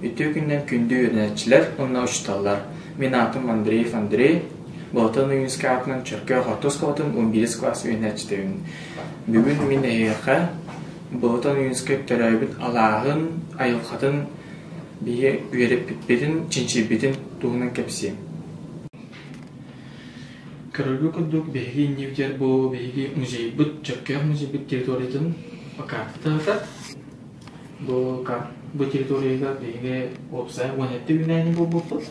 Үтүө күнүнэн күндү үөрэнээччилэр уонна учууталлар! Мин аатым Андреев Андрей, Болотон Ойуунускай аатынан Чөркөөх орто оскуолатын 11 кылаас үөрэнээччитэбин. Бүгүн мин эһиэхэ Болотон Ойуунускай төрөөбүт алааһын, айылҕатын биһиги үөрэппиппитин, чинчийбитин туһунан кэпсиэм. Көрөргө курдук биһиги иннибитигэр бу биһиги музейбыт, Чөркөөх музейбыт территориятын картата Бу бу территорияга биһиги уопсайа 17 үүнээйини булбуппут.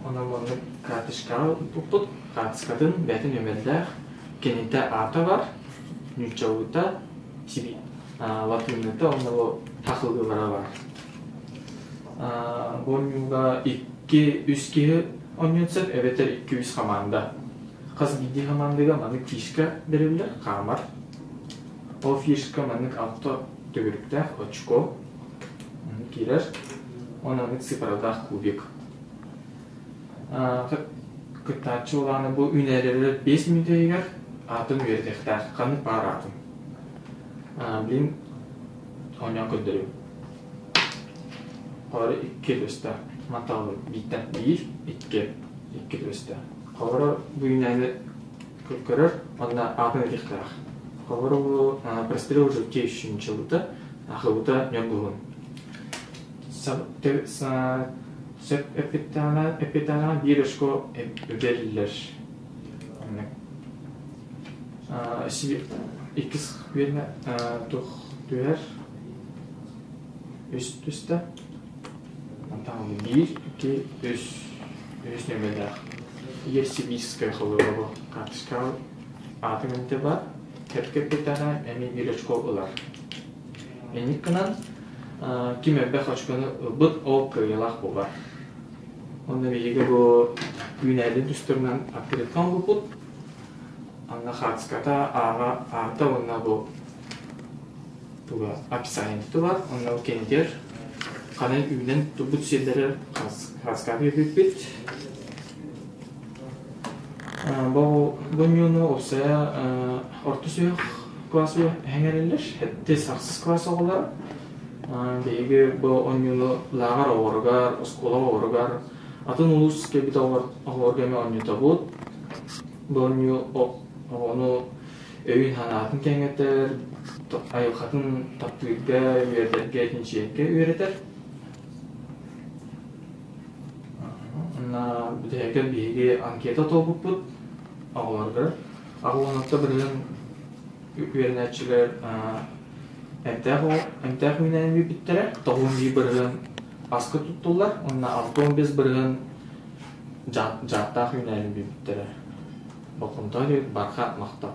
Онон маннык карточкаҕа укпуппут. Карточкатын бэйэтин нүөмэрдээх, кинитэ аата бар, нууччалыыта, латыынныта уонна бу хахылыылара бар. Бу оонньууга икки-үс киһи оонньуон сөп эбэтэр икки-үс хамаанда. Хас биирдии хамаандага маннык фишка бэриллэр, хаамар. Ол фишка маннык алта төгүрүктээх очко киирэр, уонна маннык цифралаах кубик. Кыттааччы улаана бу үүнээрэлэр 5 мүнүүтэ аатын үөрэтиэхтээх, ханнык баар аатын. Билин оонньоон көрдөрүм. Холоро икки түстэ. Мантан бииртэн биир, икки, икки түстэ. Холоро бу үүнээни көрөр уонна аатын этиэхтээх. Холобур, прострел желтеющий чылыта, ахылыта ньургуһун. Сөп эппиттэҕинэ биир очко бэриллэр. Иккис үөнэ туох түһэр? Үс түстэ. Онтон биир, икки, үс. Үс нүөмэрдээх. Евсибийская холуоба карточкаҕа аатын эмтэ бар, кэп-кэппитэҕэ эмиэ биир очко ылар. Инник гынан ким элбэх очкону ылбыт, ол кыайыылаах буолар. Онно биһиги бу үүнээйдин тустарынан открытка оҥорбуппут. Анна хаацката ааҕа аата уонна бу туга описание бар, онно ол кэннигэр ханан үүнэн турбут сирдэрэ хааскаҕа биэрбиппит. Бу бу уопсайа орто сүһүөх кылаас эһэҥэриллэр, сэттис ахсыс кылаас оҕолоро. Биһиги бу оонньууну лааҕыр оҕолоругар, оскуола оҕолоругар, атын улуус кэлбит оҕолорго эмиэ оонньотобут. Бу оонньуу оҕону өйүн-санаатын кэҥэтэр, айылҕатын таптыырга, үөрэтэргэ, чинчийэргэ үөрэтэр. Уонна бүтэһиккэ биһиги анкета толбуппут оҕолорго. Аҕыланатта бырыһын үөрэнээччилэр эмтээх эмтээх үүнээн бүппүттэрэ. 91 бырыһын аска туттуллар уонна 65 бырыһын дьааттаах үүнээн бүппүттэрэ. Болҕомто барха махтал.